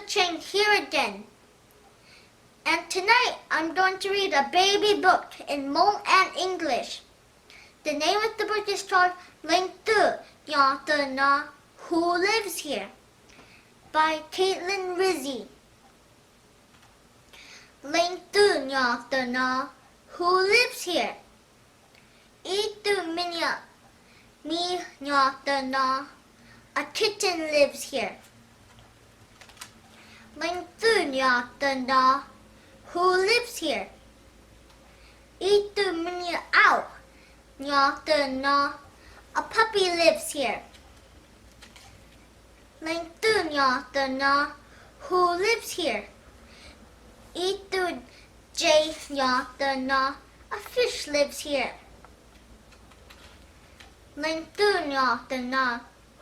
Cheng here again. And tonight I'm going to read a baby book in Hmong and English. The name of the book is called Leej Twg Nyob Tawm No, Who Lives Here? By Caitlin Rizzi. Leej twg nyob tawm no? Who lives here? Ib tug me nyuam mib nyob tawm no. A kitten lives here. Leej twg nyob tawm no? Who lives here? Ib tug me nyuam auj nyob tawm no. A puppy lives here. Leej twg nyob tawm no? Who lives here? Ib tug tsev nyob tawm no. A fish lives here. Leej twg nyob tawm no?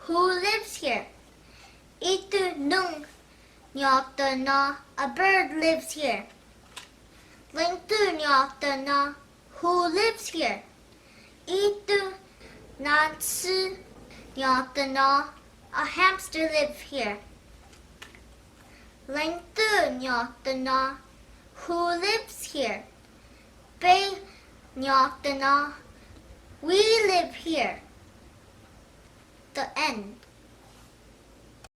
Who lives here? Ib tug noog nyob tawm no. A bird lives here. Leej twg nyob tawm no? Who lives here? Ib tug nab xwb nyob tawm no. A hamster lives here. Leej twg nyob tawm no? Who lives here? Peb nyob tawm no. We live here. The end.